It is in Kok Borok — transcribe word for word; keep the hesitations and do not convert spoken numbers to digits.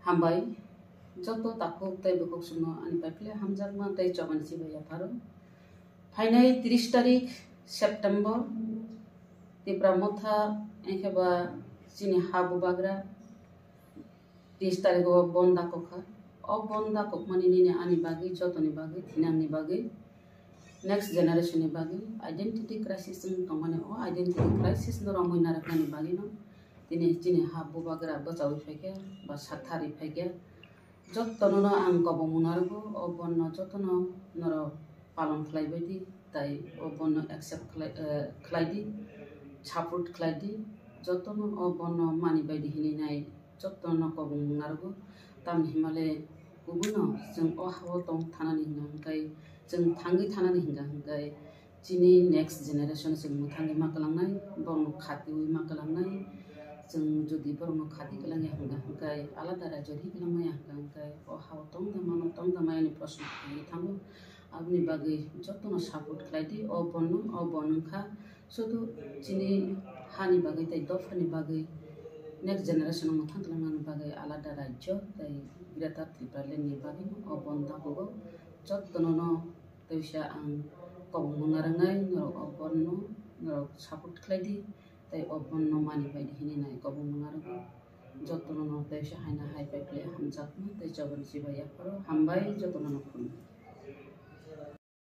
Hambai, joto takhuk tei bukhuk songno ani pai phile hamjakma tei chobani chibai yapharo. Phainai tris tarik September, Tipra Motha, engkhe ba chini ha bubagra tris tarik o bon dakokha. O bon dakokmani nini ani bagwi, jotoni bagwi, thinangni bagwi, next generation ni bagwi identity crisis wng tongmani, o identity crisis no romwi narwknani bagwi no tini chini ha bubagra bwchaui phaikha ba saktharwi phaikha. Jotono no ang kobongmung narwgo, o bon no jotono norok palon khlaibai di, tai o bon no accept khlai, eh, khlai di, support khlai di, jotono o bon no mani bai di hinwi nai jotono kobongmung narwgo. Tamni himale kubuino chwng o ha-o tong thanani hwnkha hwnkhe, chwng thangwi thanani hwnkha hwnkhe, chini next generation chwng mwthangwi ma kwlangnai, borokno khatiui ma kwlangnai. Chwng jodi borokno khati kwlangya hwnkha hwnkhe, alada rajyo ri kwlangmaya hwnkha hwnkhe, o ha-o tongda mano, tongda maya ni proshno phaiwi thango. Aboni bagwi jotono support khlai di, o bon no, o bon wngkha sudu chini hani bagwi tei dophani bagwi, next generation no mwthang kwlangnani bagwi alada rajyo tei Greater Tipraland ni bagwi no o bon dakugo. Jotono no teisa ang kobongmung narwknai, norok o bon no norok support khlai di, tei o bon no mani bai di hinwi nai kobongmung narwgo. Jotono no teisa haina hai pai phile hamjakma tei chobani chibai yapharo. Hambai jotono no khulumkha.